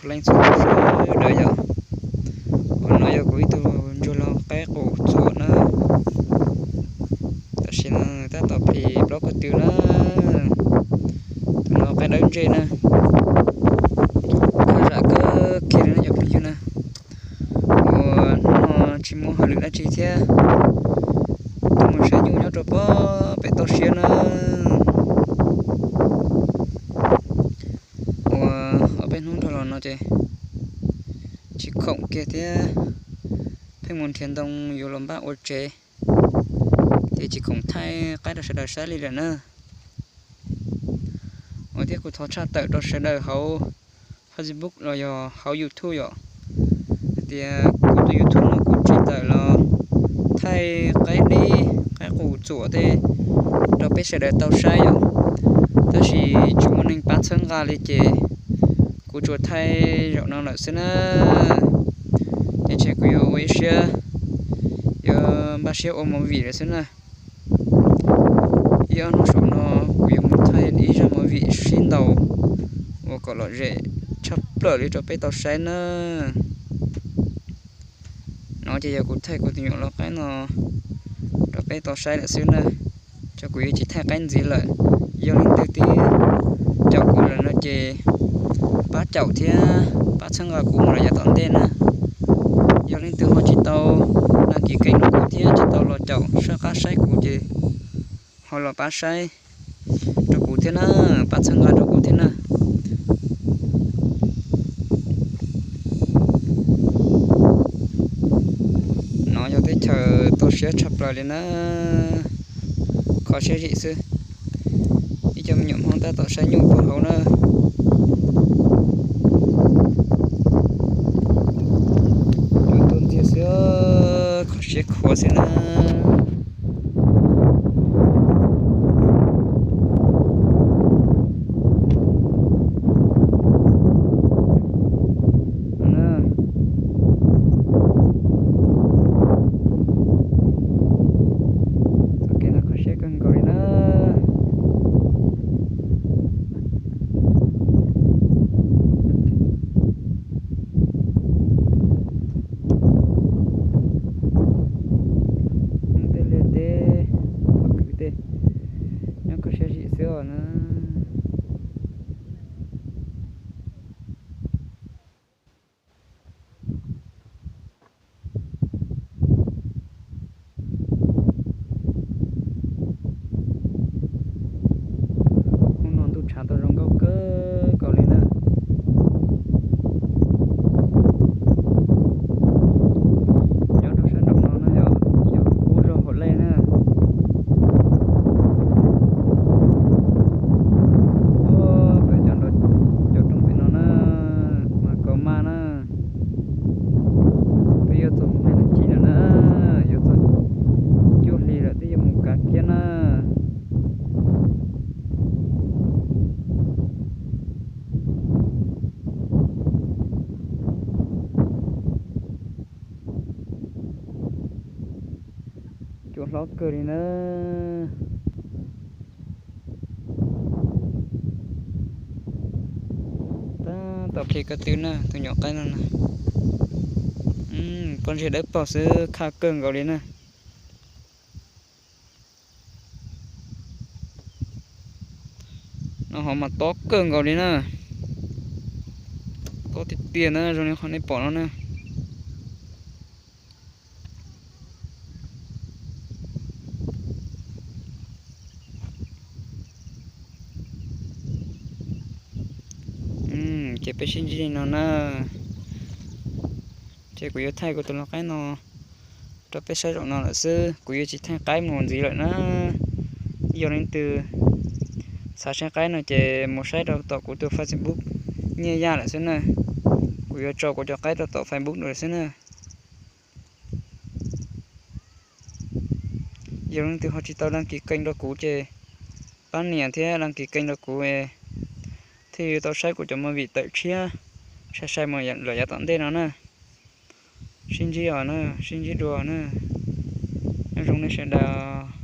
Leej txhua sawv daws yom, uas no yog kuv ib tug ntsuag laug qaib qus txuam na. Tam sim no tab tom plis plaub ko tw na. Tus no qaib dawb ntsej na. Khab zam kawg kiag li no cov phooj ywg na. Uas hnub no tsis muaj hauj lwm dab tsi thiab, tuaj mus saib nyuj nyob rau pem toj siab na. Uas ob peb hnub dhau los no ces tsis khoom kiag thiab, pheej mus nrhiav ntoo yuav los npaj ua tsev, ces tsis khoom thaij qaib rau sawv daws saib li lawm na. Uas thiab kuv thov tshaj tawm rau sawv daws hauv Facebook los yog hauv YouTube yom, hais tias kuv tus YouTube no kuv tsis tawm los thaij qaib dib qaib qus txuam tej rau peb sawv daws tau saib yom, tab sis tsis muaj neeg pab txhawb nqa li ces kuv tsuas thaij zaum no lawm xwb na. Ces ntshe kuv yuav ua ib siab, yuav npaj siab ua movie lawm xwb na. Ib ob hnub saum no kuv yuav mus thaij ib zaj movie sib ntaus uas kom lom zem tshaj plaws li rau peb tau saib na. No ces yog kuv thaij kuv tus nyuam laug qaib no rau peb tau saib lawm xwb na. Ces kuv yuav tsis thaij qaib ntxiv lawm. Yog leej twg twb caum kuv lawm no ces pab caum thiab pab txhawb nqa kuv mus lawm yav tom ntej na. Yog leej twg ho tsis tau đăng ký kênh rau kuv thiab tsis tau los caum sab qab saib kuv ces ho los pab saib rau kuv thiab na, pab txhawb nqa rau kuv thiab na. No yog teb chaws toj siab tshaj plaws li na, kho siab zim xwb. Ib co me nyuam Hmoob tab tom saib nyuj puag hauv na. Cua tuaj ntxiag xwb, kho siab khuav xwb na. Txoj kev no kho siab kawg nkaus li na. Hmoob tej liaj teb, pob kws tej nyob kho siab zim xwb os na. Hnub no ntuj tshav tau zoo nkauj kawg nkaus li na. Nyob rau sab nraum no na yog, yog ub zog Hauv Lej na. Ua pem cov nrov cov rooj pem no na, mas kaus maj na. Twb yuav txog mus hais tag kis lawm na, yuav txog cuaj hli lawm twb yuav mus kav kiab na. Cua hlob kawg li na. Tab tom plis ko tw na, tus nyuam qaib no na. Pob ntseg dawb paug xwb, khaj kawg nkaus li na. No ho mas tob kawg nkaus li na. Tob tiag tiag na, zoo li qhov nej pom no na. Ces peb sib ntsib li no na. Ces kuv yuav thaij kuv tus lau qaib no rau peb saib zaum no lawm xwb, kuv yuav tsis thaij qaib mus ntxiv lawm na. Yog leej twg xav saib qaib no ces mus saib rau tom kuv tus Facebook Nyiaj Yaj lawm xwb na. Kuv yuav tso kuv cov qaib rau tom Facebook lawm xwb na. Yog leej twg ho tsis tau đăng ký kênh rau kuv ces pab nias thiab đăng ký kênh rau kuv, thiaj yuav tau saib kuv cov movie tawm tshiab sai sai mus lawm yav tom ntej no na. Sib ntsib os na, sib ntsib dua na. Nyob zoo nej sawv daws.